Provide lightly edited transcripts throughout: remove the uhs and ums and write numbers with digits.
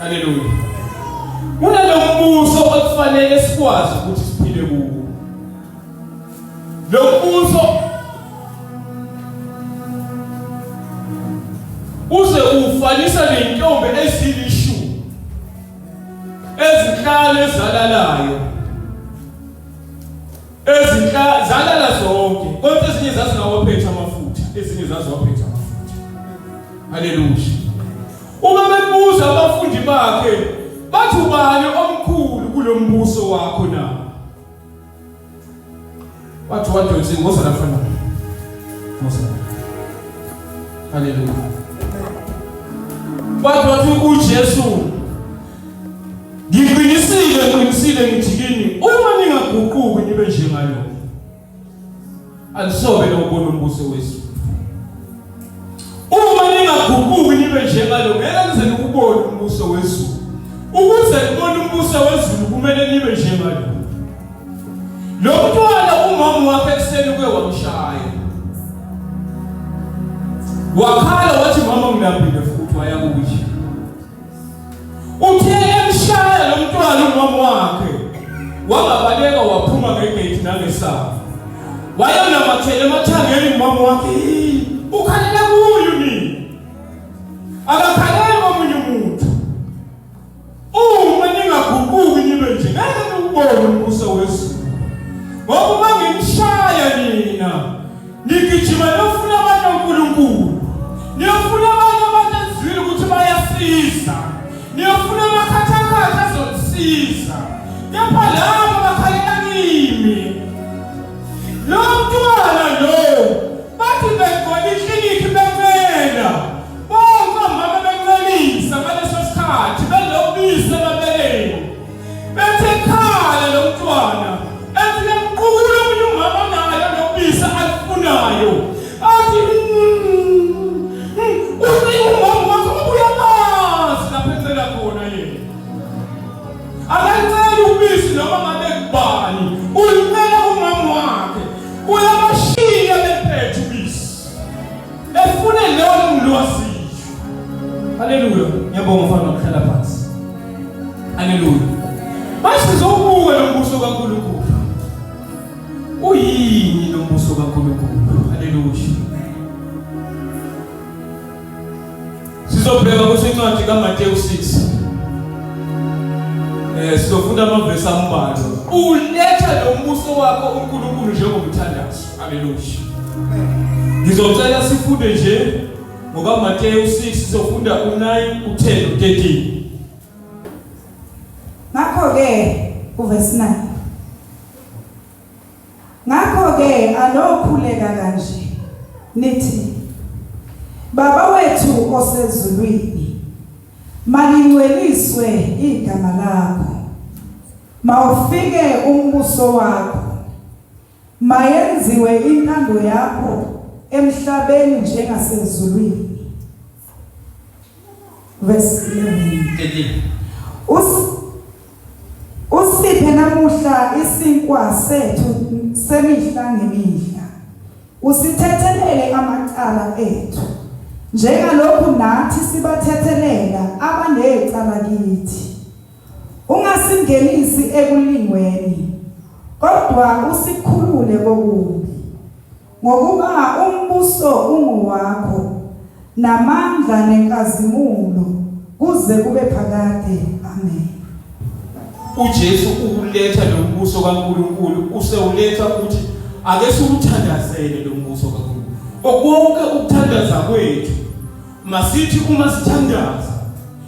Haleluya. Kunalombuso okufanele sikwazi ukuthi siphile kuwo. Lo mbuso uze ufanisa nentombi ezilishumi ezinhlanu ezalalayo ezinhla zalala zonke kodwa ezinye zazingawaphethe amafutha ezinye zaziwaphethe amafutha. Haleluya. Uma bebuza abafundi bakhe bathi ubani omkhulu kulombuso wakho na? Wathi wadonsa ingozi lafana. Ngoza. Haleluya. Wathi wathi uJesu ngiqinisile ngiqinisile ngithi kini uma ningaguquki nibe njengalo alisobe lokubona umbuso wezulu. Uma ningaguquki nibe njengalo ngeke nize nikubone umbuso wezulu. Ukuze nibone umbuso wezulu kumele nibe njengalo. Lo mntwana umama wakhe ekuseni uke wamshaya. Wakhala wathi mama ngilambile futhi waya kuye. Uthe emshaya lo mntwana umama wakhe wangabaleka waphuma ngegate nangesango. Wayenamathele emathangeni umama wakhe. Ukhalela kuyo nini? Akakhaleli komunye umuntu. Uma ningaguquki nibe nje ngeke niwubone umbuso wezulu. Ngoba uma nginishaya nina nigijima niyofuna abantu oNkulunkulu. Niyofuna abanye abantu ezwile ukuthi bayasiza. Niyofuna amakhathakhatha azonisiza. Kepha labo bakhalela kimi. Lo mntwana lo bathi begcwele iklinikhi bencela bonke omama bencelisa ngaleso sikhathi belobisi emabeleni bethe khala lo mntwana ethi liyamqukula omunye umama nayo lobisi alifunayo athi uthi umama wakho uyamazi lapho ecela khona yena Akaliceli ubisi noma ngabe kubani, ulicela kumama wakhe. Uyabashiya bephethe ubisi. Efune leyo mlwaziyo. Haleluya. Ngiyabonga mfana ngokuhlala phansi. Haleluya. Manje sizobuka lo mbuso kaNkulunkulu. Uyini lo mbuso kaNkulunkulu? Haleluya. Sizobheka kusencwadi kaMateyu 6. Eh sizofunda amavesi ambalwa. Uletha lo mbuso wakho uNkulunkulu njengomthandazo. Haleluya. Ngizocela sifunde nje ngokaMateyu 6 sizofunda u9, u10, u13. Ngakho ke uverse 9 Ngakho-ke anokhuleka kanje, nithi, Baba wethu osezulwini, malingcweliswe igama lakho. Mawufike umbuso wakho. Mayenziwe intando yakho emhlabeni njengasezulwini. Verse 11. 13. Us Usiphe namuhla isinkwa sethu semihla ngemihla. Usithethelele amacala ethu, njengalokhu nathi sibathethelela abanecala kithi. Ungasingenisi ekulingweni, kodwa usikhulule kokubi. Ngokuba umbuso ungowakho, namandla nenkazimulo, kuze kube phakade. Amen. UJesu ukuletha lo mbuso kaNkulunkulu usewuletha ukuthi ake siwuthandazele lo mbuso kaNkulunkulu. Konke ukuthandaza kwethu masithi uma sithandaza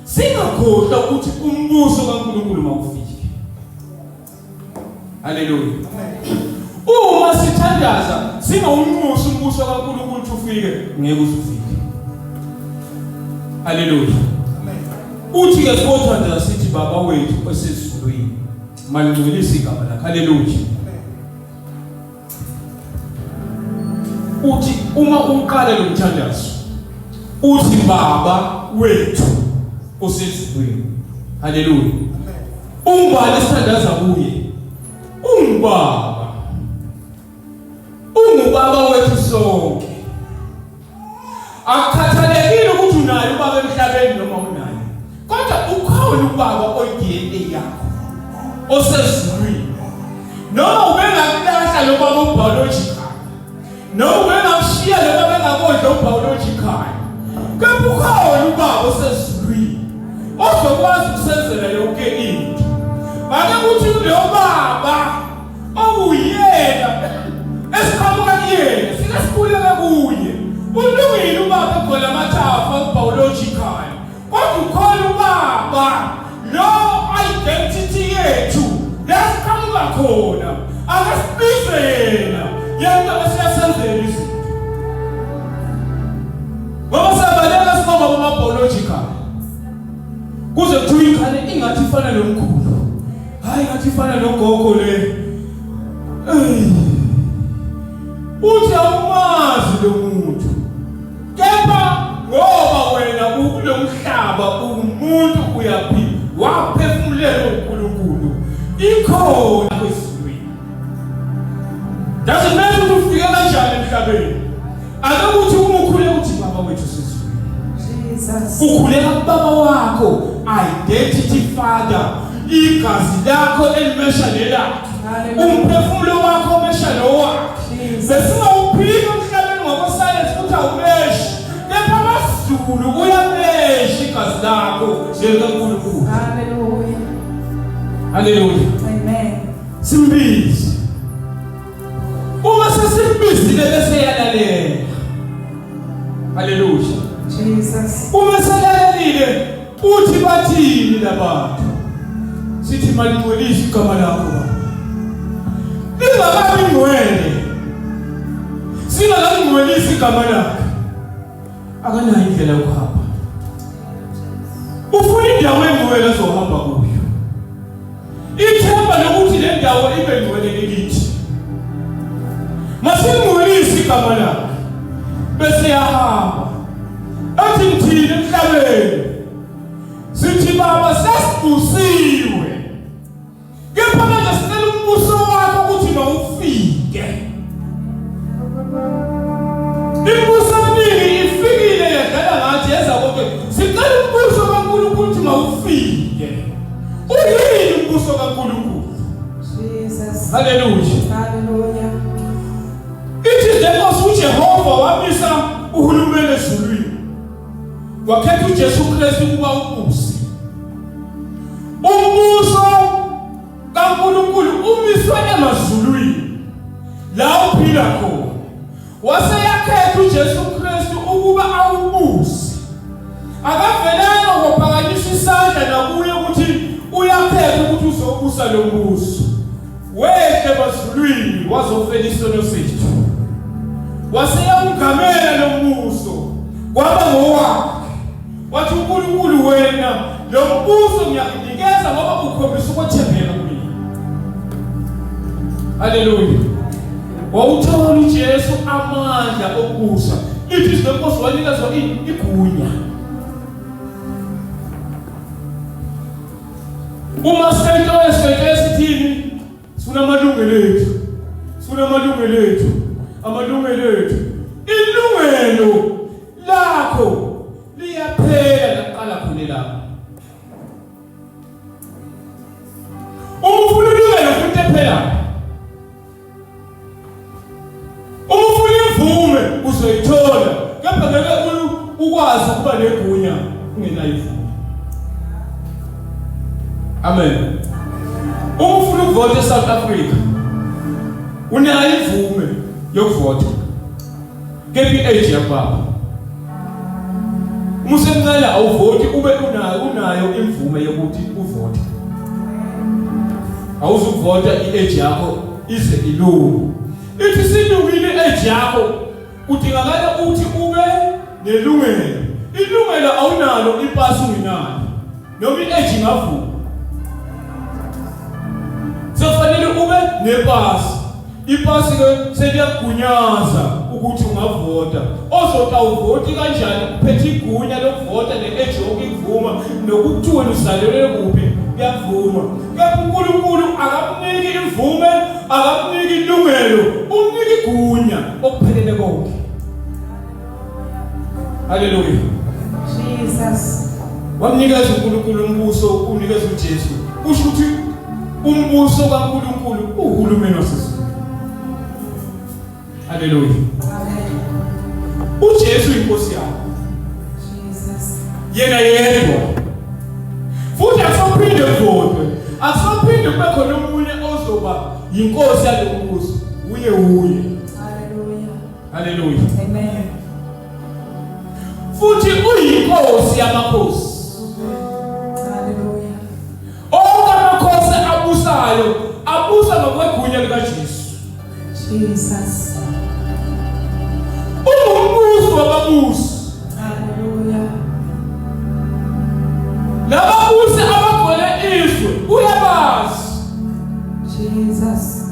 singakhohlwa ukuthi umbuso kaNkulunkulu mawufike. Haleluya. Uma sithandaza singawunxusi umbuso kaNkulunkulu ukuthi ufike, ngeke usufike. Haleluya. Uthi ke sibothandaza sithi Baba wethu osezulwini, malingcwelise igama lakho. Haleluya. Uthi uma uqala lo mthandazo uthi Baba wethu osezulwini. Haleluya. Ungubani esithandaza kuye? Ungubaba. Ungubaba wethu sonke. Akukhathalekile ukuthi unaye ubaba emhlabeni noma unaye. Kodwa ukhona yakho osezulwini. Noma ubengakulahla lo baba ubiological, noma ubengakushiya lo baba engakondla ubiological, kepha ukhona ubaba osezulwini ozokwazi ukusenzela yonke into. Ake kuthi lo baba okuyena esiqhamuka kuyena sike sikhuleke kuye. Ulungile ubaba egcwele amathafa ubiological, kodwa ukhona ubaba lo identity yethu lasiqhamuka khona. Ake sibize yena, yena besiyasenzela izinto, ngoba siyabaleka sibamba kuma-biological kuze kuthiwa ingane ingathi ifana nomkhulu, hayi ngathi ifana nogogo le. Ey, uthi awumazi lo muntu, kepha ngoba wena ukulomhlaba umuntu uyaphila, waphefumulela uNkulunkulu, ikhona ezulwini. Doesn't matter ukuthi ufike kanjani emhlabeni. Ake kuthi uma ukhuleka uthi Baba wethu sezulwini, Jesus. Ukhuleka kubaba wakho, identity father, igazi lakho elimesha nelakhe, Hallelujah. umphefumulo wakho omesha nowakhe. Jesus. Besingawuphika emhlabeni ngokwesayensi ukuthi awumeshi, kepha amazulu uyamesha igazi lakho lelikaNkulunkulu. Hallelujah. Haleluya. Amen. Simbize. Uma sesimbizile bese yalalela. Haleluya. Jesus. Uma selalelile uthi bathini labantu? Sithi malingcwelise igama lakho Baba. Lingakabi ngcwele. Singakalingcwelisi igama lakhe. Akanayo indlela yokuhamba. Ufuna indawo engcwele azohamba kuyo. Ithemba lokuthi le ndawo ibe ngcwele likithi. Masingcwelise igama lakhe. Bese yahamba. Athi ngithini emhlabeni? Sithi Baba sesibusiwe. Kepha manje sicela umbuso wakho ukuthi mawufike. Imibuso eminingi ifikile yadlala ngathi yenza konke. Sicela umbuso kaNkulunkulu ukuthi mawufike. Uyini umbuso kaNkulunkulu? Jesus. Haleluya. Hallelujah. Ithi lenkosi uJehova wamisa uhulumeni ezulwini. Wakhetha uJesu Kristu ukuba ubuse. Umbuso kaNkulunkulu umiswe emazulwini la uphila khona. Waseyakhetha uJesu Kristu ukuba awubuse. Akavelanga ngophakamisa isandla nakuye ukuthi uyakhetha ukuthi uzobusa lo mbuso. Wehle emazulwini wazofela isono sethu. Waseyawungamela lo mbuso kwaba ngowakhe. Wathi uNkulunkulu wena lo mbuso ngiyakunikeza ngoba ukhombisa ukwethembeka kumina. Haleluya. Wawuthola uJesu amandla okubusa. Lithi izwi lenkosi wanikezwa igunya. Uma sento esento esithini sifuna amalungelo ethu. Sifuna amalungelo ethu. Amalungelo ethu. Ilungelo lakho liyaphela laqala khona lapho. Uma ufuna ilungelo ufuna into ephelayo. Uma ufuna imvume uzoyithola, kepha ngeke ukwazi ukuba negunya ungenayo imvume. Amen. Uma ufuna ukuvota eSouth Africa unayo imvume yokuvota, kepha i-age yakubaba uma usemncane awuvoti, ube unayo imvume yokuthi uvote. Awuzukuvota i-age yakho ize ilunge. Ithi silungile i-age yakho, kudingakala ukuthi ube nelungelo. Ilungelo awunalo ipasi ungenalo, noma i-age ingavuma. Sekufanele ube nepasi. Ipasi ke seliyakugunyaza ukuthi ungavota. Ozothi awuvoti kanjani uphethe igunya lokuvota ne-age yonke ikuvuma, nokuthi wena uzalelwe kuphi kuyavuma. Kepha uNkulunkulu akamniki imvume, akamniki ilungelo, umnika igunya okuphelele konke. Haleluya. Jesus. Wamnikeza uNkulunkulu umbuso, unikeza uJesu. Kusho ukuthi umbuso kaNkulunkulu uhulumeni wasezulwini. Haleluya. Amen. UJesu inkosi yakho. Jesus. Yena yedwa. Futhi akusophinde kuvotwe. Akusophinde kube khona omunye ozoba yinkosi yalombuso. Uye uye. Hallelujah. Haleluya. Amen. Futhi uyinkosi yamakhosi. Hallelujah. Onke amakhosi abusayo abusa ngokwegunya likaJesu. Jesus. Ungumbusi wababusi. Hallelujah. Lababusi abagcwele izwe uyabazi. Jesus.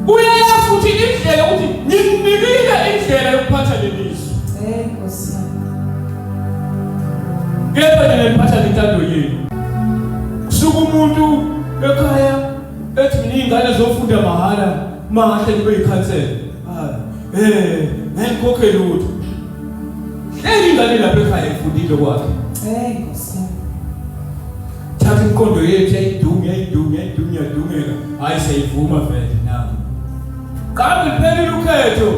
Uyayazi ukuthi indlela ukuthi ngikunikile indlela yokuphatha leli zwe. Hey Nkosi. Kepha nina niphatha lentando yenu. Kusuka umuntu ekhaya ethi mina iy'ngane zofunda mahhala mahle kube yikhansela. Hayi, eh, ngeke ngikhokhe lutho. Hleli ingane lapha ekhaya ifundile kwakhe. Hey Nkosi. Thatha imiqondo yethu yayidunga yayidunga yayidunga yadungeka. Hayi siyayivuma vele nami. Kambe liphelile ukhetho.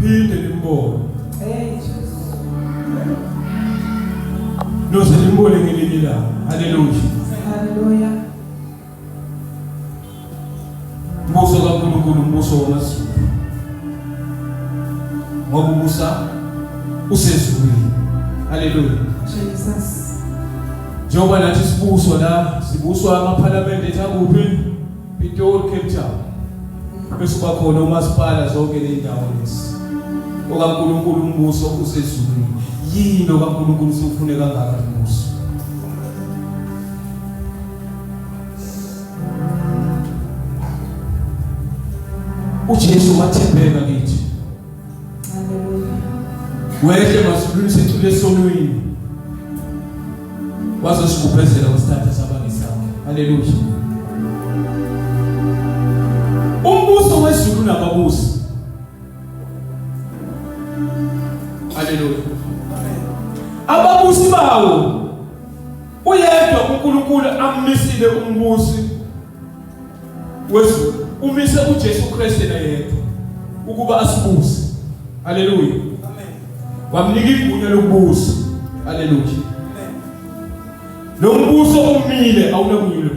Phinde limbone. Hey Jesu. Noze limbone ngelinye ilanga. Haleluya. Hallelujah. Umbuso kaNkulunkulu umbuso wamazulu. Ngoba ubusa usezulwini. Haleluya. Jesus. Njengoba nathi sibuswa la, sibuswa amaphalamende ethu akuphi? Pitori, Cape Town. Bese kuba khona umasipala zonke ley'ndawo lezi. OkaNkulunkulu umbuso usezulwini. Yini okaNkulunkulu usufune kangaka umbuso? uJesu wathembeka kithi. Hallelujah. Wehle emazulwini sicule esonweni. Wazosigubhezela wasithatha saba ngesakhe. Haleluya. Umbuso wezulu nababusi. Haleluya. Ababusi bawo uyedwa uNkulunkulu ammisile umbusi wezulu umise uJesu Kristu yena yedwa ukuba asibuse. Haleluya. Amen. Wamnika igunya lokubusa. Haleluya. Amen. Lo mbuso umile awunakunyulwa.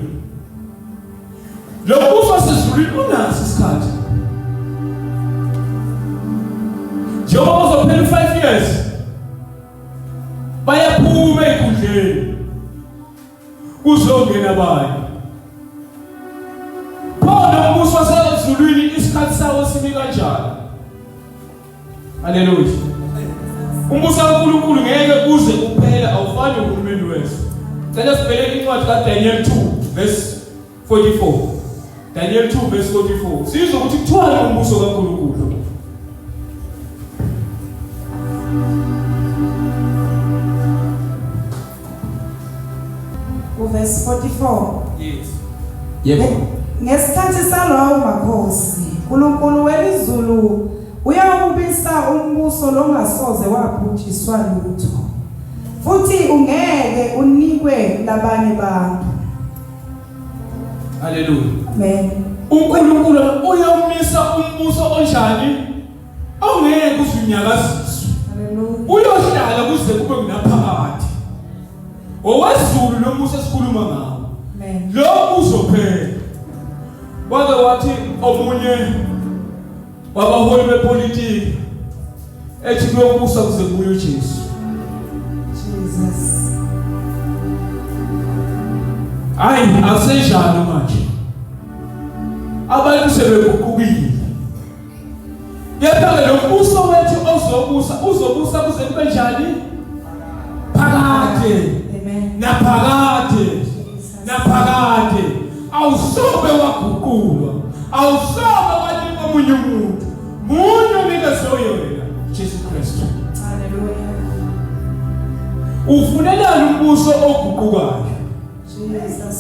Lo mbuso wasezulwini unaso isikhathi. Njengoba uzophela u-5 years bayaphuma enkundleni kuzongena abanye. Khona umbuso wasezulwini isikhathi sawo simi kanjani? Haleluya. Umbuso kaNkulunkulu ngeke uze uphele awufani uhulumeni wezwe. Cela sibheke incwadi kaDaniel 2 verse 44. Daniel 2 verse 44. Sizwe ukuthi kuthiwani umbuso kaNkulunkulu. Uverse 44. Yes. Yebo. Ngesikhathi salowo makhosi, uNkulunkulu welizulu uyawubisa umbuso longasoze wabhujiswa lutho. Futhi ungeke unikwe labanye bantu. Haleluya. Amen. uNkulunkulu uyawumisa umbuso onjani? Ongeke uzinyakaziswe. Hallelujah. Uyohlala kuze kube kunaphakade. Owezulu lo mbuso esikhuluma ngawo. Amen. Lo uzophela. Wake wathi omunye wabaholi bepolitiki ethi kuyobusa kuze kubuye uJesu. Jesus. Hayi asenjalo manje. Abantu sebeguqukile. Kepha-ke lo mbuso wethu ozobusa uzobusa kuze kube njani? Phakade. Amen. Naphakade. Naphakade. Awusobe waguqulwa. Awusobe wanikwa omunye umuntu. Munye onikezwe yena, Jesu Kristu. Hallelujah. Ufunelani umbuso oguqukayo? Jesus.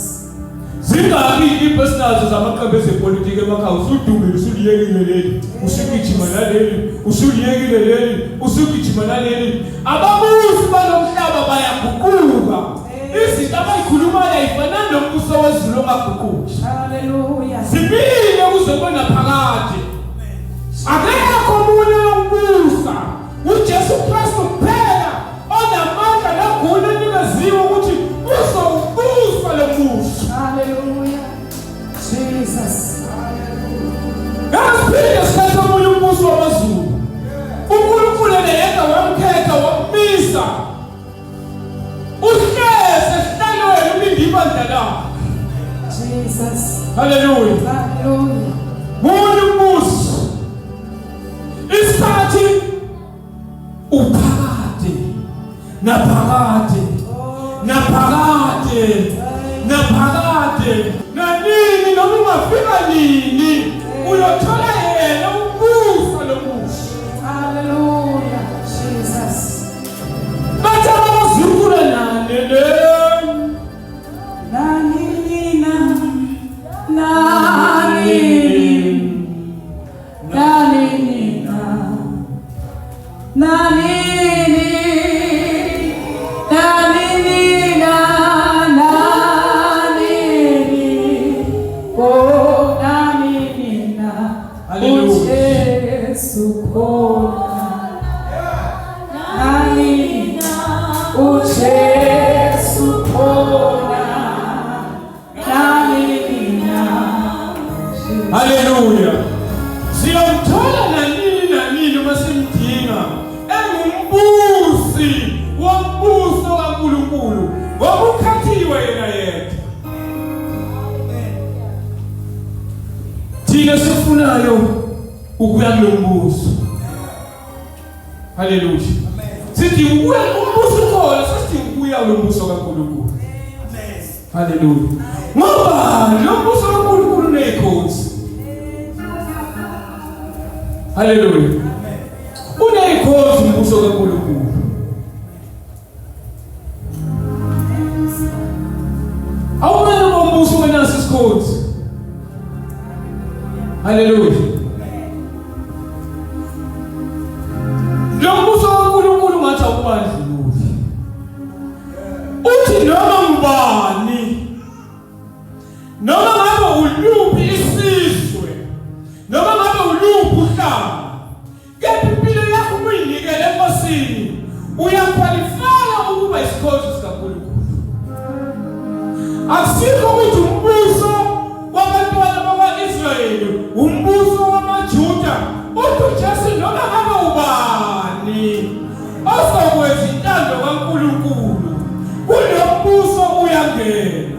Zingaki iipersonals zamaqembu ezepolitiki emakhaya usudumile usuliyekile leli usugijima naleli usuliyekile leli usugijima naleli ababusi balomhlaba bayaguquka. Izinto abayikhulumayo ayifanani nombuso wezulu ongaguquki. Hallelujah. Zimile kuze kube naphakade. Akekho omunye oyokubusa. UJesu Kristu kuphela onamandla negunya elinikeziwe ukuthi uzowubusa lo mbuso. Hallelujah. Jesus. Ngasiphinde sikhethe omunye umbuso wamazulu. UNkulunkulu yena wamkhetha wamisa. Uhlezi esihlalweni ulinde ibandla lakhe. Jesus. Haleluya. Hallelujah. Munye umbuso. Isikhathi uphakade naphakade naphakade naphakade nanini noma ungafika nini uyothola yena umbuso lobuso. Hallelujah. Jesus. Bathi abazukula nane le Nani na nani nani na nani nani na nani oh nani na Hallelujah. uJesu khona nani uJesu khona nani na Haleluya. Siyamthola nanini nanini uma simdinga engumbusi wombuso kaNkulunkulu ngoba ukhethiwe yena yedwa. Thina sifunayo ukuya kulo mbuso. Haleluya. Sidinga ukuya umbuso ukhona, sesidinga ukuya kulo mbuso kaNkulunkulu. Haleluya. Ngoba lo mbuso kaNkulunkulu uney'khozi. Haleluya. Uney'khozi umbuso kaNkulunkulu. Awumele ube umbuso ungenaso isikhonzi. Haleluya. Lo mbuso kaNkulunkulu ngathi awubandlululi. Uthi noma ngubani noma ngabe uluphi isizwe noma ngabe uluphi uhlanga kepha impilo yakho uyinikele eNkosini uyakhwalifaya ukuba isikhonzi sikaNkulunkulu. Akusikho ukuthi umbuso wabantwana bakwa-Israyeli umbuso wamaJuda uthi uJesu noma ngabe ubani ozokwenza intando kaNkulunkulu kulo mbuso uyangena.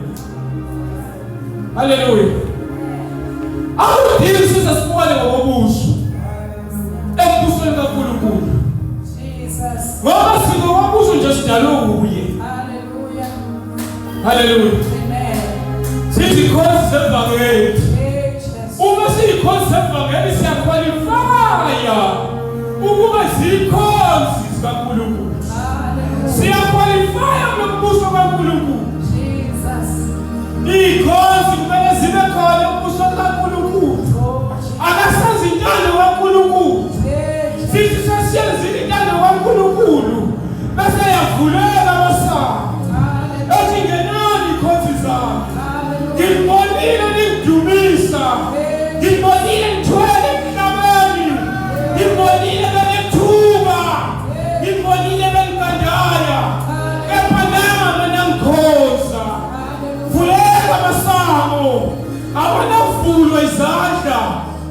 Haleluya. Awudingi size sibone ngokobuso embusweni kaNkulunkulu Jesus. ngoba singowabuso nje sidalwe uye. Hallelujah. Haleluya. Amen. Sithi khozi zevangeli. Hey, Jesus. Uma siyikhozi zevangeli siyakhwalifaya ukuba zikhonzi zikaNkulunkulu. Hallelujah. Siyakhwalifaya kulo mbuso kaNkulunkulu. Jesus. Iy'khonzi kumele zibe khona embusweni kaNkulunkulu. Oh, Akasenzi intando kaNkulunkulu. Jesus. Sithi sesiyenzile intando kaNkulunkulu bese yavuleka amasango. Hallelujah. Ethi ngenani ikhonzi zami. Hallelujah. Ngibonile ningidumisa. Ngibonile ngithwele emhlabeni. Ngibonile benethuba. Ngibonile bengikandaya. Kepha nami nangikhonza. Vuleka amasango. Awanavulwa izandla.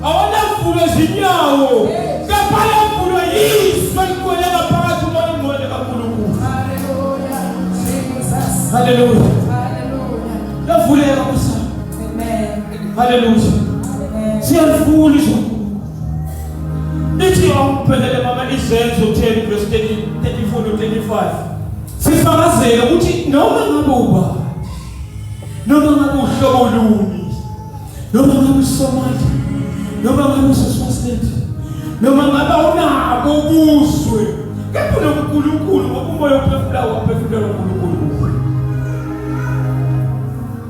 Awanavulwa izinyawo. Kepha yavulwa yiso eliqweleka phakathi umoya ongcwele kaNkulunkulu. Hallelujah. Jesus. Haleluya. Hallelujah. Yavuleka amasango. Amen. Haleluya. Amen. Siyalifuna izwi. Lithi awuphelele mama Izenzo 10 verse 30, 34 to 35. Sifakazele ukuthi noma ngabe ubani noma ngabe uhlobo luni noma ngabe uSomalia noma ngabe useSwaziland noma ngabe awunabo ubuzwe kepha unoNkulunkulu ngoba umoya ophefumulayo waphefumulela uNkulunkulu kuwe.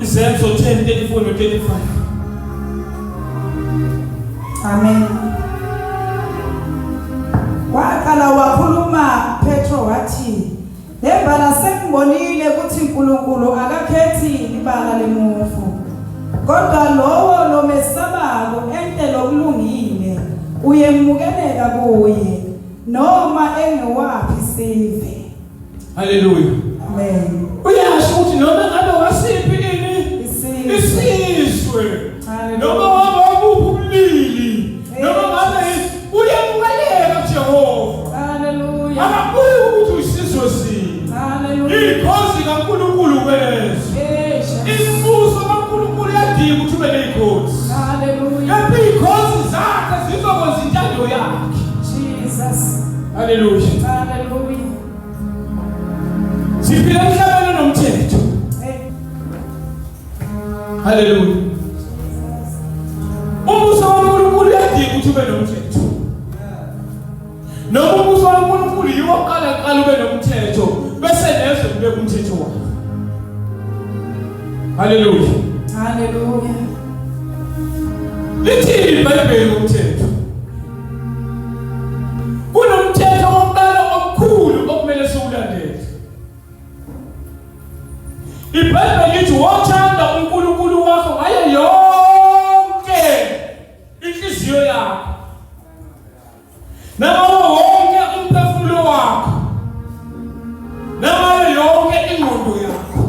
Izenzo 10 34 no 35. Amen. Waqala wakhuluma Petro wathi, Nembala sengibonile ukuthi uNkulunkulu akakhethi ibala lemufu. Kodwa lowo lomesabako ente lokulungile uyemukeleka kuye noma engewaphi sive. Haleluya. Amen. Uyasho ukuthi noma ngabe wasiphi ini isizwe noma waba wakuphi ubulili noma ngabe uyamukeleka kuJehova. Haleluya. Akabuyi ukuthi uyisizwe sini. Haleluya. Ikhozi kaNkulunkulu kwelezo. Imibuso kaNkulunkulu iyadinga ukuthi ube ney'khozi. Haleluya. Kepha iy'khozi zakhe zizokwenza intando yakhe. Jesus. Haleluya. Haleluya. Siphila emhlabeni onomthetho. Haleluya. Umbuso kaNkulunkulu uyadinga ukuthi ube nomthetho. Noma umbuso kaNkulunkulu yiwo oqala qala ube nomthetho bese nezwe kube umthetho wakhe. Haleluya. Haleluya. Lithini iBhayibheli ngomthetho? Kunomthetho wokuqala omkhulu okumele siwulandele. IBhayibheli lithi wothanda uNkulunkulu wakho ngayo yonke inhliziyo yakho. Nangawo wonke umphefumulo wakho. Nangayo yonke ingqondo yakho.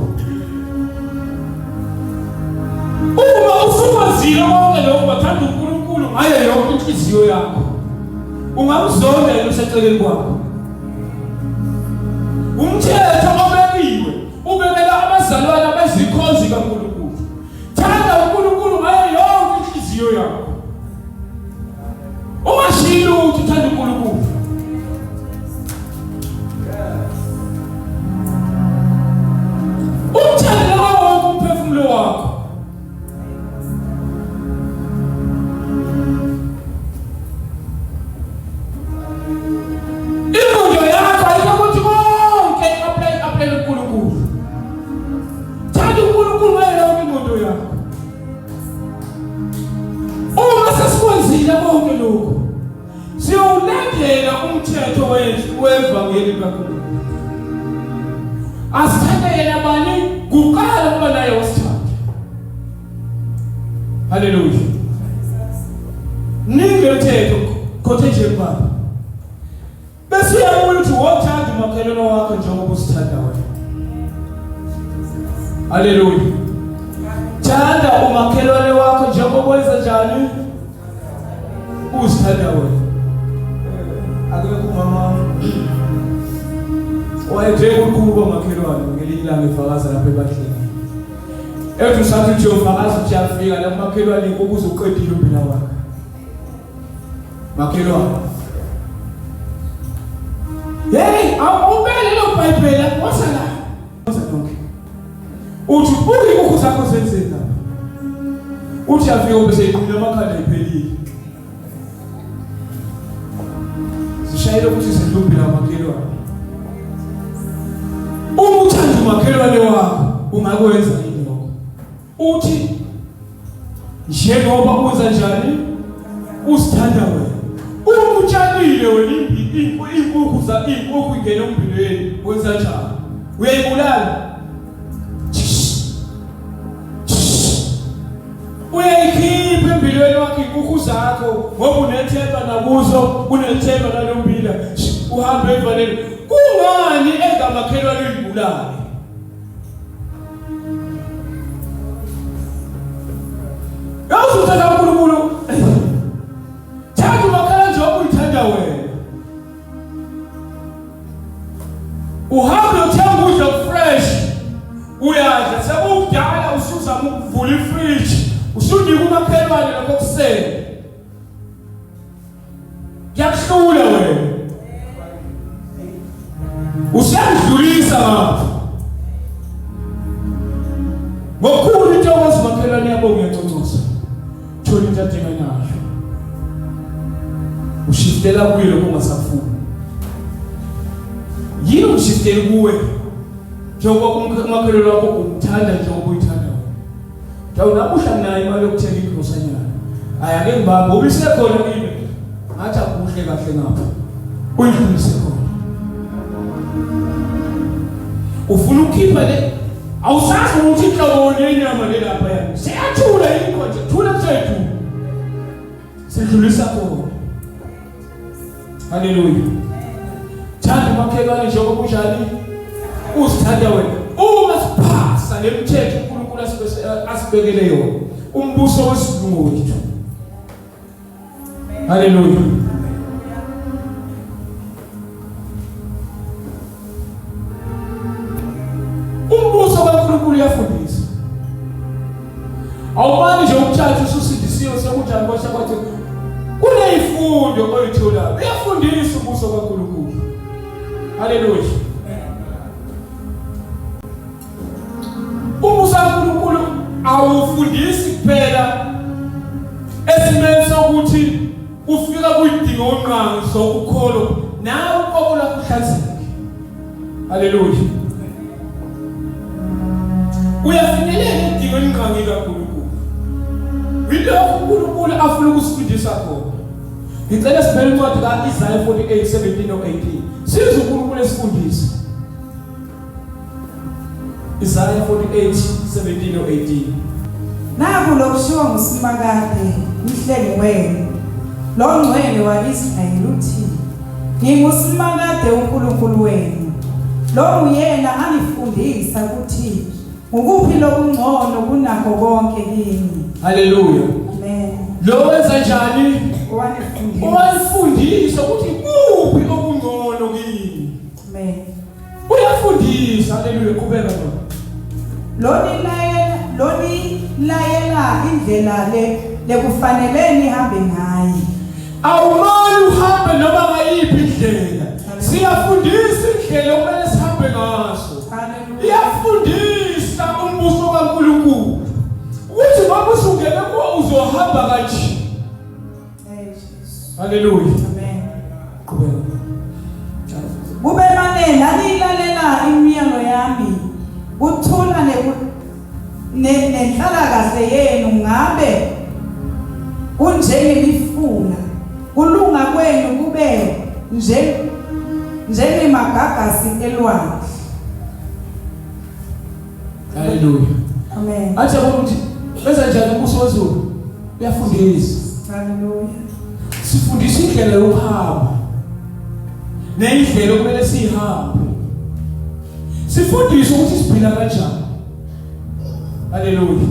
Uma usukwazile konke lokho bathanda uNkulunkulu ngayo yonke inhliziyo yakho. Ungamzonda yena oseceleni kwakho. Umthetho obekiwe ubekela abazalwane abazikhonzi kaNkulunkulu. Thanda uNkulunkulu ngayo yonke inhliziyo yakho. Ungashiyi lutho uthanda uNkulunkulu. Umthande ngawo wonke umphefumulo wakho. Ingqondo yakho ayikho ukuthi konke apply apply uNkulunkulu. Thanda uNkulunkulu ngayo yonke ingqondo yakho. Uma sesikwenzile konke lokhu, siyowulandela umthetho wevangeli kaNkulunkulu. Asithande yena bani kuqala kuba naye wasithanda. Haleluya. Ningi umthetho khothe nje baba. Bese uyabuya uthi wothanda umakhelwane wakho njengoba usithanda wena. Haleluya. Thanda umakhelwane wakho njengoba wenza njani? Usithanda wena. Akekho umama wayethe ukuba umakhelwane ngelinye ilanga efakaza lapha ebandleni. Ethi usathi uthi uyofakaza uthi uyafika la kumakhelwane ukuze uqedile umbila wakhe. Makhelwane. Hey, awubeke lelo Bhayibheli woza la. Woza lonke. Uthi buka inkukhu zakho zenzeni lapha. Uthi afike ube seyiqhule amakhanda iphelile. Zishayele ukuthi zidlumbile amakhelwane. Uma uthanda umakhelwane wakho ungakwenza yini lokho? Uthi njengoba uza njani usithanda wena. Uma utshalile wena inkukhu za inkukhu ingena umbilweni wenza njani? Uyayibulala. Uyayikhipha embilweni wakho inkukhu zakho ngoba unethemba nakuzo unethemba nalombila uhambe evaleni. Kungani engamakhelwane uyibulale? Yazi uthanda uNkulunkulu. Thanda umakhala njengoba uyithanda wena. Uhambe uthenga ukudla fresh. Uyadla sekudala usuzama ukuvula ifridge. Usunika umakhelwane lokho kusele. Kuyakuhlula wena. Usiyangidlulisa ngapha. Ngokukhulu intokozo makhelwane yabo ngiyacocoza. Thola into adinga nayo. Ushiftela kuye lokho ungasafuni. Yini ushiftela kuwe? Njengoba umakhelwane wakho umthanda njengoba uyithanda wena. Dawu namuhla nginayo imali yokuthenga igrosanyana. Hayi ake ngibambe ngoba isekhona kimi. Ngathi akuhle kahle ngapha. Uyidlulise khona. Ufuna ukukhipha le awusazi ukuthi inhlobo yenyama le lapha yani. Seyathula yikho nje, thula mfethu. Sedlulisa khona. Haleluya. Thanda umakhelwane njengoba unjani uzithanda wena. Uma siphasa lemithetho uNkulunkulu asibekele yona, umbuso wesilungu wethu. Haleluya. Umbuso kaNkulunkulu uyafundisa. Awumani nje ukuthatha ususindisiwe sekunjani kwasha kwathi kuneyifundo oyitholayo. Uyafundisa umbuso kaNkulunkulu. Haleluya. Umusa kaNkulunkulu awufundisi kuphela esimeni sokuthi ufika kuyidingo onqangi sokukholo nawe uqobo lakho uhlanzeke. Haleluya. Uyafinyelela idingo elinqangi kaNkulunkulu. Yilokho uNkulunkulu afuna ukusifundisa khona. Ngicela sibheke incwadi ka-Isaya 48 17 no 18. Sizwe uNkulunkulu esifundisa. Isaya 48 17 no 18. Naku lokushiwo nguSimakade umhlengi wenu longcwele wa-Israyeli uthi nginguSimakade uNkulunkulu wenu lo nguyena anifundisa ukuthi ngukuphi lokungcono kunakho konke kini. Haleluya. Amen. Lo wenza njani? Owanifundisa. Owanifundisa ukuthi kuphi okungcono kini. Amen. Uyafundisa, haleluya, qhubeka baba. Lonilayela lonilayela indlela le lekufanele nihambe ngayo. Awumane uhambe noma ngayiphi indlela. Siyafundisa indlela okumele sihambe ngaso. Hallelujah. Iyafundisa umbuso kaNkulunkulu. Ukuthi ngoba usungene kuwo uzohamba kanje. Hey Jesus. Haleluya. Amen. Qhubeka. Kube mane nanilalela imiyalo yami kuthula nenhlalakahle yenu ngabe kunjengemifula kulunga kwenu kube nje njengemagagasi elwandle. Haleluya. Amen. Athi yabona ukuthi benza njani umbuso wezulu? Uyafundisa. Haleluya. Sifundisa indlela yokuhamba. Nendlela okumele siyihambe. Sifundise ukuthi siphila kanjani. Haleluya.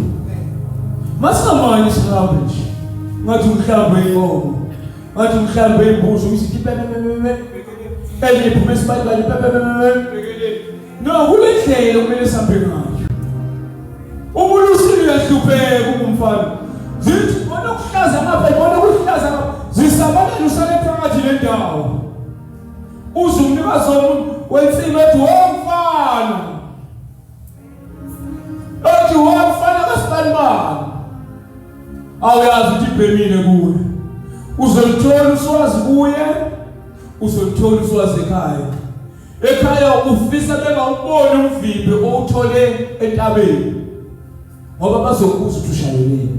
Masingamanye sihambe nje. Ngathi umhlambi wenkomo. Ngathi umhlambi wembuzi usithi pepepepe. Enye iphume esibalibali pepepepe. No, kule ndlela okumele sihambe ngayo. Umuntu uyahlupheka ungumfana. Zithi bona ukuhlaza ngapha, ibona ukuhlaza ngapha. Zisabalala usale phakathi nendawo. Uze umnikazi womuntu wensimi ethi womfana. Ethi womfana kasibanibani. Awuyazi ukuthi ibhemile kuwe. Uzolithola uswazi kuye, uzolithola uswazi ekhaya. Ekhaya ufisa bengawuboni umvimbi owuthole entabeni. Ngoba bazokubuza ukuthi ushayeleni.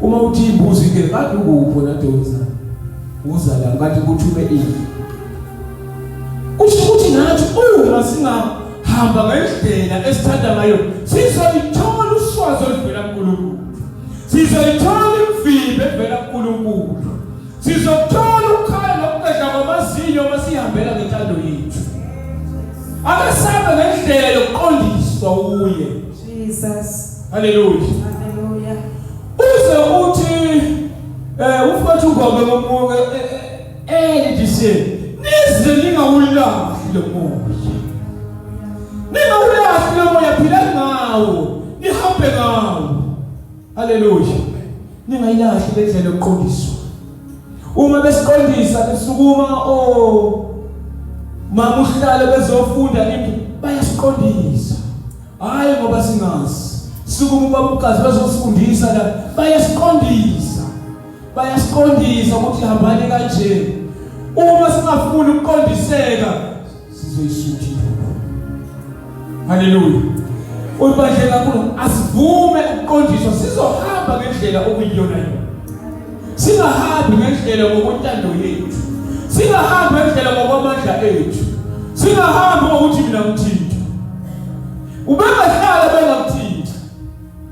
Uma uthi imbuzi ke kade ukuphi wena Doza? Uza la kanti kuthume ini? Kusho ukuthi nathi uma singahamba ngendlela esithanda ngayo sizoyithola uswazi oluvela kuNkulunkulu. Sizoyithola imvimbi evela kuNkulunkulu. Sizokuthola ukukhala nokugedla kwamazinyo uma sihambela ngentando yethu. Akasabe ngendlela yokuqondiswa uye. Jesus. Haleluya. Haleluya. Uze uthi ufethu ngobe ngomuke this nize ningawulahli lo moya. Ningawulahli lo moya phila ngawo, nihambe ngawo. Haleluya. Ningayilahli le ndlela yokuqondiswa. Uma besiqondisa besukuma oh mama uhlale bezofunda impi bayasiqondisa. Hayi ngoba singazi. Sukuma ubaba ugazi bezosifundisa la bayasiqondisa. Bayasiqondisa ukuthi hambani kanje. Uma singafuni ukuqondiseka sizoyisutha induku. Haleluya. Uyibandle kakhulu asivume ukuqondiswa sizohamba ngendlela okuyiyona yona. Singahambi ngendlela ngokwentando yethu. Singahambi ngendlela ngokwamandla ethu. Singahambi ngokuthi mina ngithinta. Ubengahlala bengakuthinta.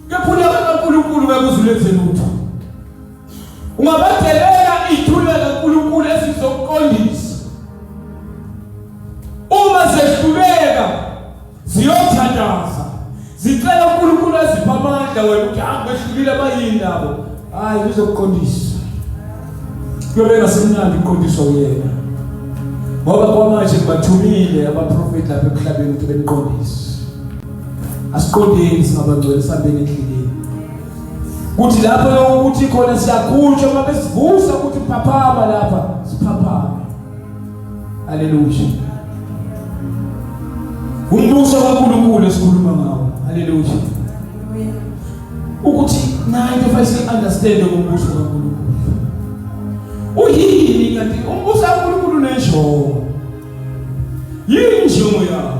Kepha ulaka kaNkulunkulu ngeke uze ulenze lutho. Ungabadelela iy'thunywa kaNkulunkulu ezizokuqondisa. Uma zehluleka ziyothandaza zicela uNkulunkulu aziphe amandla wena ukuthi hayi behlulile bayini labo. Hayi uzokuqondisa. Kuyobe ngasemnandi ukuqondiswa uyena. Ngoba kwamanje ngibathumile abaprofeti lapha emhlabeni ukuthi beniqondise. Asiqondeni singabangcwele sihambeni endleleni. Kuthi lapho ukuthi khona siyakhutshwa uma besivusa ukuthi phaphama lapha siphaphame. Haleluya. Umbuso kaNkulunkulu esikhuluma ngawo. Haleluya. Ukuthi nayo into fanele understand ngombuso kaNkulunkulu. Uyini kanti umbuso kaNkulunkulu unenjongo. Yini injongo yawo?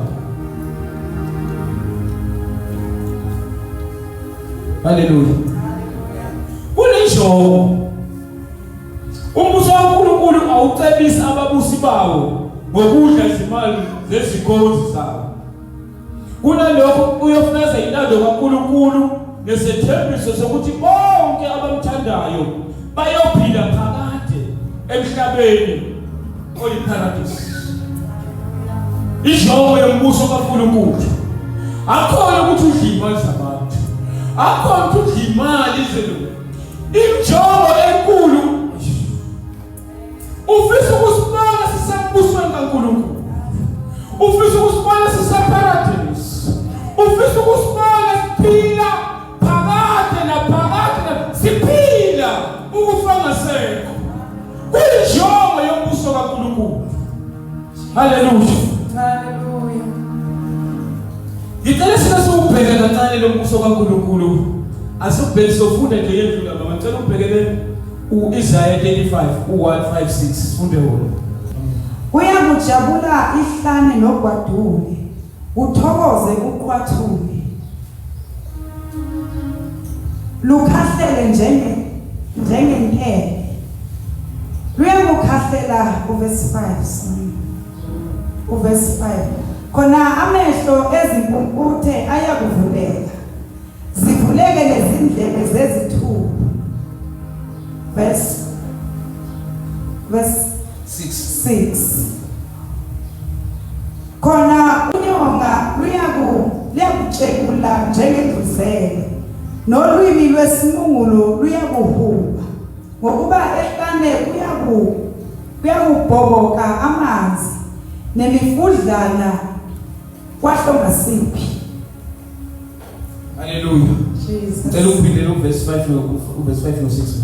Haleluya. Kunenjongo. Umbuso kaNkulunkulu awucebisi ababusi bawo ngokudla izimali zezikhonzi zawo. Kunalokho uyofeza intando kaNkulunkulu nesethembiso sokuthi bonke abamthandayo bayophila phakade emhlabeni oyiparadisi. Injongo yombuso kaNkulunkulu akukhona ukuthi udle imali zabantu, akukhona ukuthi udle imali ize Injongo enkulu ufisa ukusibona sisembusweni kaNkulunkulu. Ufisa ukusibona siseparadise. Ufisa ukusibona siphila phakade naphakade siphila ukufa ngasekho. Kuyinjongo yombuso kaNkulunkulu. Haleluya. Haleluya. Ngicela sike siwubheke kancane lo mbuso kaNkulunkulu. Asubheke sofunda nje yendlula mama. Ngicela ubhekele uIsaiah 35 u156 funde wona. Kuyakujabula ihlane nogwadule, uthokoze uqwathule. Lukhahlele njenge njengentele. Luyakukhahlela uverse 5 sorry. Uverse 5. Khona amehlo ezimpumputhe ayakuvuleka. Zivuleke nezindlebe zezithulu. Verse verse 6. 6 Khona unyonga luyaku luyakutshekula njengendluzele nolwimi lwesimungulu luyakuhuba ngokuba ehlane kuyaku kuyakubhoboka amanzi nemifudlana kwahlongasiphi. Haleluya. Jesus. Cela ukuphindela uverse 5 no uverse 5 no 6.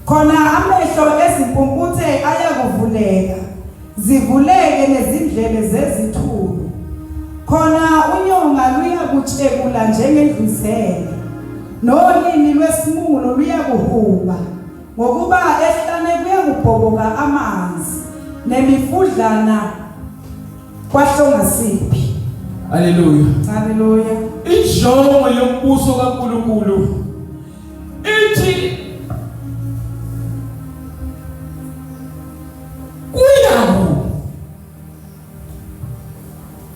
Khona amehlo ezimpumputhe ayakuvuleka, zivuleke nezindlebe zezithulu. Khona unyonga luyakutshekula njengendluzele, nolimi lwesimulo luyakuhuba, ngokuba ehlane kuyakubhoboka amanzi, nemifudlana kwahlongasiphi. Haleluya. Haleluya. Injongo yombuso kaNkulunkulu ithi kuyaku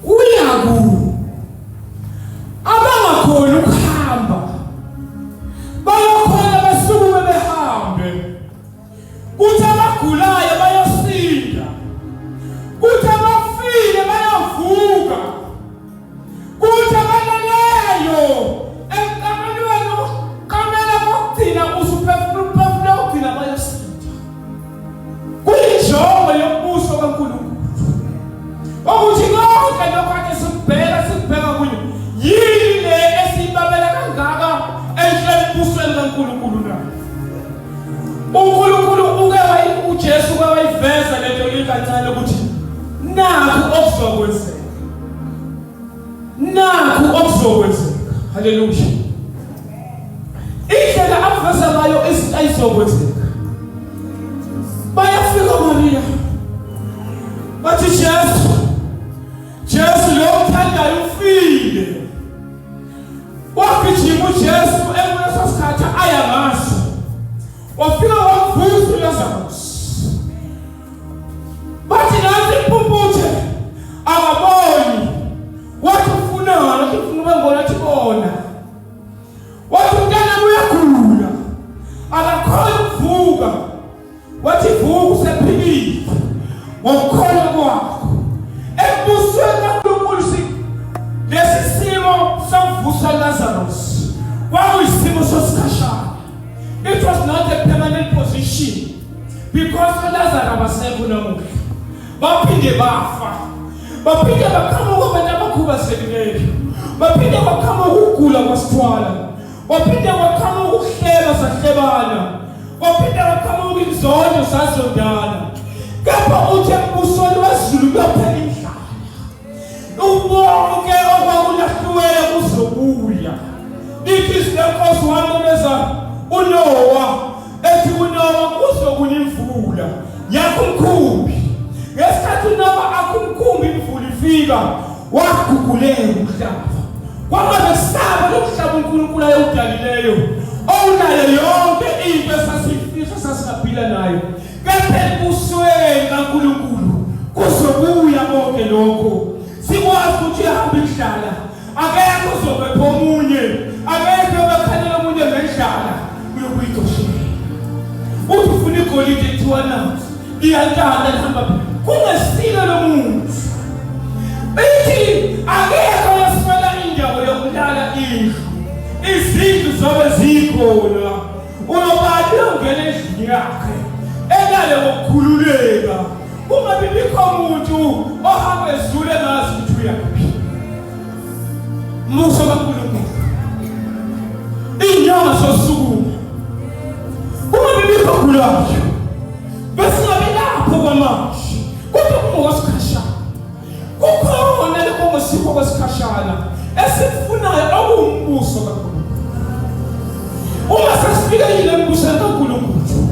kuyaku abangakhoni ukuhamba bayokhona basukume behambe kuthi abagulayo bayosinda kuthi abafile bayovuka kuthi abaleleyo enkamelweni ukuqamela kokugcina usuphefumula umphefumulo wokugcina bayosinda kuyinjongo yombuso kaNkulunkulu ukuthi konke lokho ade sikubheka sikubheka kunye yini le esiyibabela kangaka enhle embusweni kaNkulunkulu na uNkulunkulu uke uJesu uke wayiveza lento ikancane ukuthi nakhu okuzokwenzeka nakhu okuzokwenzeka haleluya indlela aveza ngayo izinto ayizokwenzeka bayafika Maria bathi Jesu Jesu lo mthandayo ufile Wagijima uJesu ekuleso sikhathi aya ngaso. Wafika wamvusa uLazarus. Bathi nansi impumputhe. Lesi simo sokuvusa Lazarus kwakuyisimo sosikhashana. It was not a permanent position because uLazarus abasekho namuhla. Baphinde bafa. Baphinde baqhamuka abantu abakhubazekileyo. Baphinde baqhamuka ukugula kwasithwala. Waphinde waqhamuka ukuhleba sahlebana. Waphinde waqhamuka inzondo sazondana. Kepha uthi embusweni wezulu kuyophela indlala. Ubonke okwakulahliweyo kuzobuya. Lithi izwi lenkosi wamemeza uNowa ethi uNowa kuzokuna imvula yakho umkhumbi. Ngesikhathi uNowa akha umkhumbi imvula ifika waguguleka umhlaba. Kwangabesaba lomhlaba uNkulunkulu ayewudalileyo owunayo yonke into esasiyifisa sasingaphila nayo. Kepha embusweni kaNkulunkulu kuzobuya konke lokho. Sikwazi ukuthi ihamba indlala, akekho ozobepha omunye, akekho obakhalela omunye ngendlala, uyokuyicoshela. Uthi ufuna igolide kuthiwa nathi liyantanta lihamba kungesilo lomuntu. Ithi akekho oyoswela indawo yokulala indlu, izindlu zobe zikhona. Unobani uyongena endlini yakhe elale ngokukhululeka kungabi bikho muntu ohamba ezule engazi ukuthi uyaphi. Mbuso kaNkulunkulu, inyanga sosukuma kungabi bikho gulayo, besingabi lapho kwamanje, kodwa kungokwesikhashana. Kukhona lokho ngesipho kwesikhashana esikufunayo okuwumbuso kaNkulunkulu. Uma sesifikile embusweni kaNkulunkulu,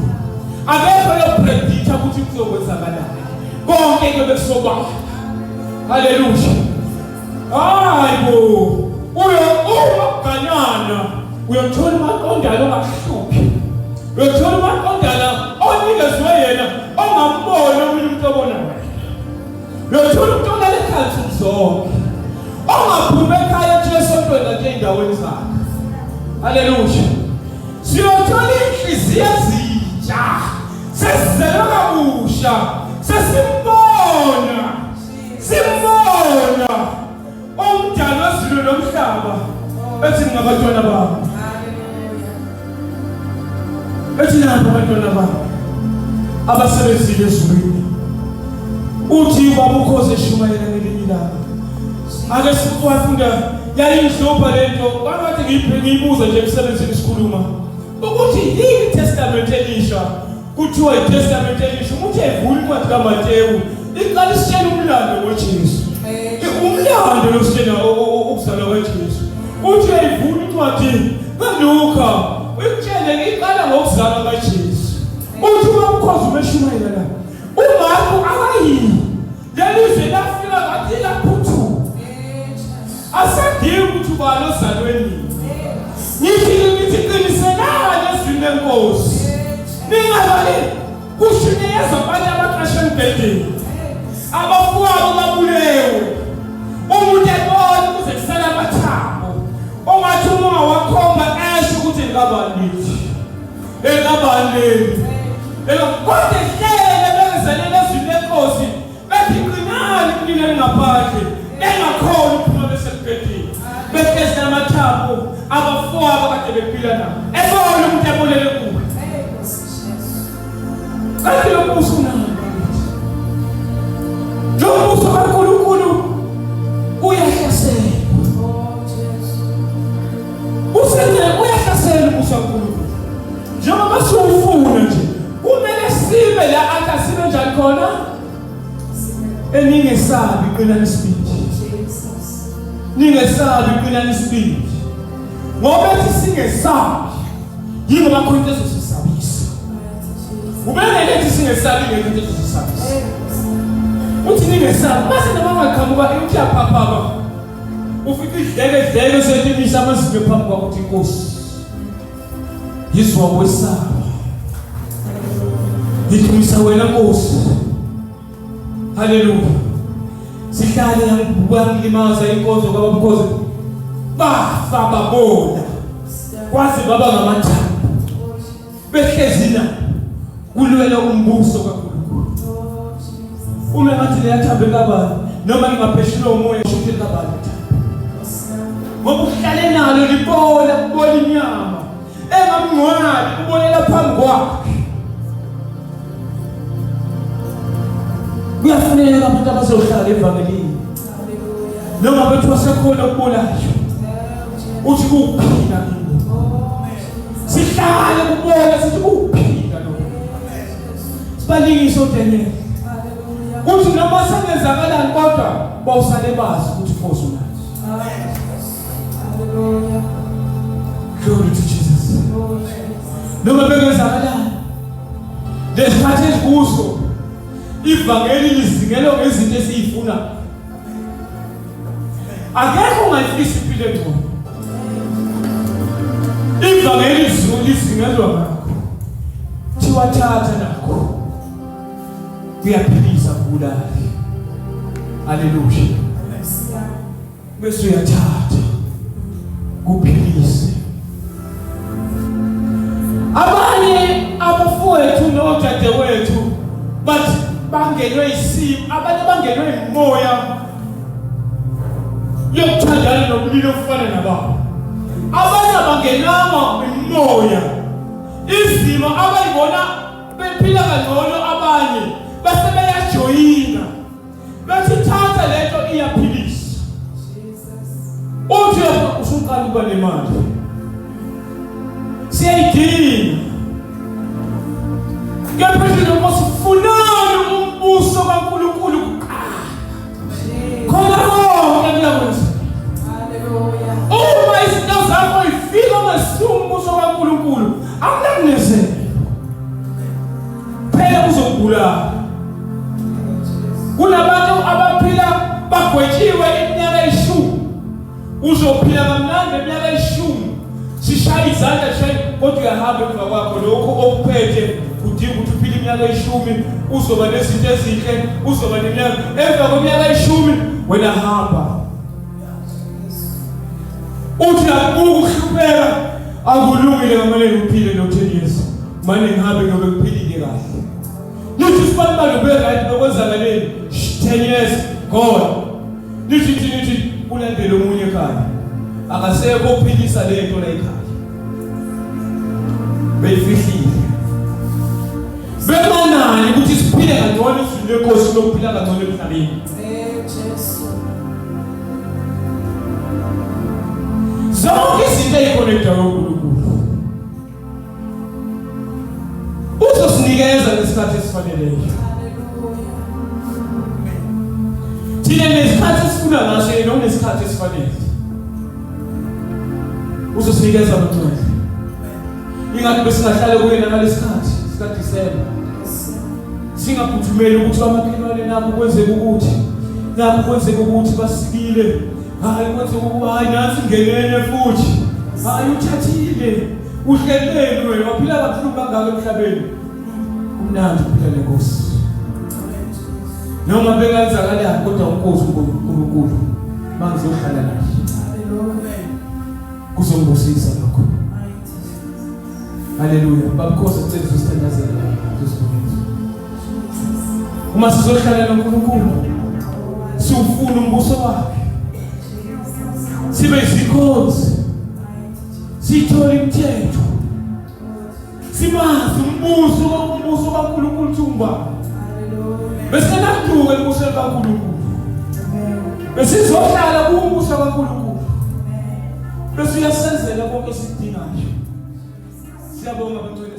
akekho oyoprediktha ukuthi kuzokwenzakalani. Konke kuyobe kusobala. Haleluya. Hayi bo. Uyo uma kuganana uyothola umaqondana ongakuhluphi. Uyothola umaqondana onikezwe yena ongamboni omunye umuntu obona wena. Uyothola umuntu olala ekhaya nsuku zonke. Ongaphumi ekhaya ethi esontweni kanti ey'ndaweni zakhe. Haleluya. Siyothola iy'nhliziyo ezintsha. Sesizelwe kabusha. Sesimbona. Simbona. Umdali wezulu nomhlaba. Ethi ngabantwana bami. Ethi nabo abantwana bami abasebenzile ezulwini. Uthi ubaba ukhoze eshumayela ngelinye ilanga. Ake siwafunda yayingihlupha lento kwangathi ngiyibuza nje emsebenzini sikhuluma ukuthi yini iTestament elisha Kuthiwa iTestamente Elisha ukuthi evula incwadi kaMatewu iqala isitshela umlando ngoJesu. Umlando lositshela ukuzalwa kwaJesu. Uthi uyayivula incwadi kaLuka uyitshele iqala ngokuzalwa kaJesu. Uthi uma ukhozi umeshumayela la uMarku akayiyi leli zwe lafika ngathi laphuthuma. Asadingi ukuthi ubani ozalwe nini. Ngithi ngithi qiniselani ezwini lenkosi. Ningabali kushunyayezwa abantu abaqashe embhedeni. Abafowabo babulewe. Umuntu ebona kuze kusale amathambo. Ongathi uma ungawakhomba esho ukuthi likabani lithi. Elikabani leli. Kodwa ehlele bekezelele ezwini lenkosi Bethi qinani kunina ningaphandle bengakhona ukuphuma besembhedeni behlezi namathambo abafowabo kade bephila nabo ebona umuntu ebolele kuwe kanti lo mbuso unawo lo mbuso kaNkulunkulu uyahlasela usene uyahlasela umbuso kaNkulunkulu njengoba siwufuna nje kumele sibe la athi asibe njani khona Eningesabi qinani isibindi. Ningesabi qinani isibindi. Ngoba ethi singesabi yingoba khona into ezosisabisa. Ubengeke ethi singesabi ngeke into ezosisabisa. Uthi ningesabi mase noma ungaqhamuka uthi uyaphaphama. Ufika idleke idleke setimisa amazinyo phambi kwakho uthi inkosi. Yizwa kwesaba. Ngidumisa wena Nkosi. Haleluya. Sihlale yangilimaza inkonzo kababukhozi. Bafa babona. Kwazi baba ngamathambo. Behlezi na kulwela umbuso kaNkulunkulu. Uma ngathi leyathambo likabani noma lingapheshulwa umoya shuthi likabani ithambo. Ngoba uhlale nalo libola kubola inyama. Engamngcwabi ubolela phambi kwakhe. Kuyafuneka abantu abazohlala evangelini. Noma bethu wasekhona okubolayo. Uthi kuphila kimi. Sihlale kubola sithi kuphila lokho. Sibalingise oDaniel. Kuthi noma sengenzakalani kodwa bawusale bazi ukuthi inkosi unathi. Hallelujah. Glory to Jesus. Noma bengenzakalani. Lesikhathi esikuso ivangeli lizingelwa ngezinto esiyifuna. Akekho ongayifisa impilo engcono. Ivangeli lizingelwa ngakho. Thiwa thatha nakho. Kuyaphilisa kubulali. Haleluya. Bese uyathatha kuphilise. Abanye abafowethu nodadewethu bathi bangenwe isimo, abanye bangenwe imoya yokuthandana nobulili obufana nababo. Abanye abangenanga imoya, izimo abayibona bephila kangcono abanye bese beyajoyina bethi thatha lento iyaphilisa. Uthi usuqala ukuba nemali, siyayidinga kepha thina Nkosi funani umbuso kaNkulunkulu kuqala, khona konke kuyakwenziwa. Uma izinto zakho ifika ungesiwo umbuso kaNkulunkulu, akunakunezela phela kuzokubulala. Kunabantu abaphila bagwetshiwe iminyaka eyishumi, uzophila kamnandi iminyaka eyishumi, sishaya izandla sishaye, kodwa uyahamba emva kwakho lokho okuphethe kudinga ukuthi uphile iminyaka eyishumi, uzoba nezinto ezinhle, uzoba neminyaka, emva kweminyaka eyishumi wena hamba. Uthi akubuka ukuhlupheka akulungile, ngamane ngiphile no 10 years, mane ngihambe ngiyobe ngiphilile kahle. Lithi sibanibani ube right nokwenzakaleni 10 years gone. Lithi thi lithi ulandele omunye ekhaya. Akasekho ophilisa lento la ekhaya. Beyifihlile. Bebanani ukuthi siphile kangcono ezwini lenkosi lokuphila kangcono emhlabeni. Jesu. Zonke izinto ezikhona endaweni uNkulunkulu. Uzosinikeza ngesikhathi esifaneleyo. Thina nesikhathi esifuna ngaso yena unesikhathi esifanele. Uzosinikeza abantwana. Ingathi besingahlale kuyena ngalesikhathi sikaDisemba. Singaphuthumeli ukuthi amakhelwane nakho kwenzeka ukuthi nakho kwenzeka ukuthi basikile. Hayi kwenzeka ukuba hayi nansi ngenene futhi. Hayi uthathile. Uhleleni wena waphila kabuhlungu kangaka emhlabeni. Kumnandi ukuphila nenkosi. Noma bengenzakalani kodwa uNkosi uNkulunkulu mangizohlala naye. Kuzongibusisa lokho. Haleluya. Babukhosi cela usithandazele la. Uma sizohlala noNkulunkulu siwufuna umbuso wakhe. Sibe izikhonzi. Sithole imithetho. Simazi umbuso umbuso kaNkulunkulu thumba. Besingaduka embusweni kaNkulunkulu. Besizohlala kumbuso kaNkulunkulu. Bese uyasenzela konke esikudingayo. Siyabonga bantwana.